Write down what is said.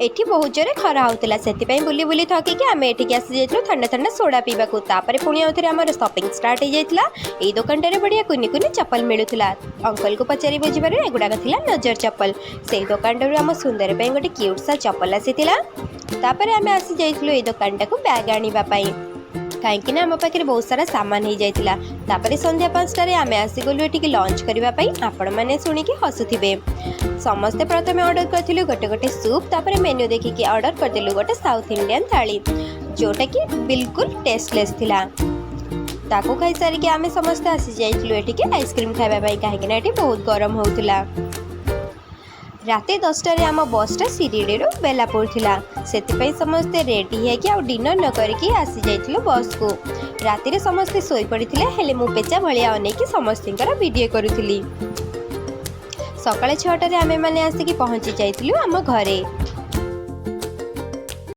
ଏଠି ବହୁତ ଜୋରେ ଖରା ହେଉଥିଲା, ସେଥିପାଇଁ ବୁଲି ବୁଲି ଥକିକି ଆମେ ଏଠିକି ଆସି ଯାଇଥିଲୁ ଥଣ୍ଡା ଥଣ୍ଡା ସୋଡ଼ା ପିଇବାକୁ। ତାପରେ ପୁଣି ଆଉଥରେ ଆମର ସପିଂ ଷ୍ଟାର୍ଟ ହେଇଯାଇଥିଲା। ଏଇ ଦୋକାନଟାରେ ବଢ଼ିଆ କୁନି କୁନି ଚପଲ ମିଳୁଥିଲା। ଅଙ୍କଲକୁ ପଚାରି ବୁଝିବାରୁ ଏଗୁଡ଼ାକ ଥିଲା ନଜର ଚପଲ। ସେଇ ଦୋକାନଟାରୁ ଆମ ସୁନ୍ଦର ପାଇଁ ଗୋଟେ କ୍ୟୁଟ୍ ସା ଚପଲ ଆସିଥିଲା। ତାପରେ ଆମେ ଆସି ଯାଇଥିଲୁ ଏଇ ଦୋକାନଟାକୁ ବ୍ୟାଗ୍ ଆଣିବା ପାଇଁ, କାହିଁକି ନା ଆମ ପାଖରେ ବହୁତ ସାରା ସାମାନ ହେଇଯାଇଥିଲା। ତାପରେ ସନ୍ଧ୍ୟା 5ଟାରେ ଆମେ ଆସିଗଲୁ ଏଠିକି ଲଞ୍ଚ କରିବା ପାଇଁ। ଆପଣମାନେ ଶୁଣିକି ହସୁଥିବେ। ସମସ୍ତେ ପ୍ରଥମେ ଅର୍ଡ଼ର କରିଥିଲୁ ଗୋଟେ ଗୋଟେ ସୁପ୍। ତାପରେ ମେନ୍ୟୁ ଦେଖିକି ଅର୍ଡ଼ର କରିଦେଲୁ ଗୋଟେ ସାଉଥ୍ ଇଣ୍ଡିଆନ୍ ଥାଳି, ଯେଉଁଟାକି ବିଲକୁଲ ଟେଷ୍ଟଲେସ୍ ଥିଲା। ତାକୁ ଖାଇସାରିକି ଆମେ ସମସ୍ତେ ଆସିଯାଇଥିଲୁ ଏଠିକି ଆଇସ୍କ୍ରିମ୍ ଖାଇବା ପାଇଁ, କାହିଁକିନା ଏଠି ବହୁତ ଗରମ ହେଉଥିଲା। ରାତି 10ଟାରେ ଆମ ବସ୍ଟା ଶିରିଡ଼ିରୁ ବେଲାପୁର ଥିଲା। ସେଥିପାଇଁ ସମସ୍ତେ ରେଡ଼ି ହେଇକି ଆଉ ଡିନର୍ ନ କରିକି ଆସିଯାଇଥିଲୁ ବସ୍କୁ। ରାତିରେ ସମସ୍ତେ ଶୋଇପଡ଼ିଥିଲେ, ହେଲେ ମୁଁ ପେଚା ଭଳିଆ ଅନେଇକି ସମସ୍ତଙ୍କର ଭିଡ଼ିଓ କରୁଥିଲି। ସକାଳେ 6ଟାରେ ଆମେମାନେ ଆସିକି ପହଞ୍ଚି ଯାଇଥିଲୁ ଆମ ଘରେ।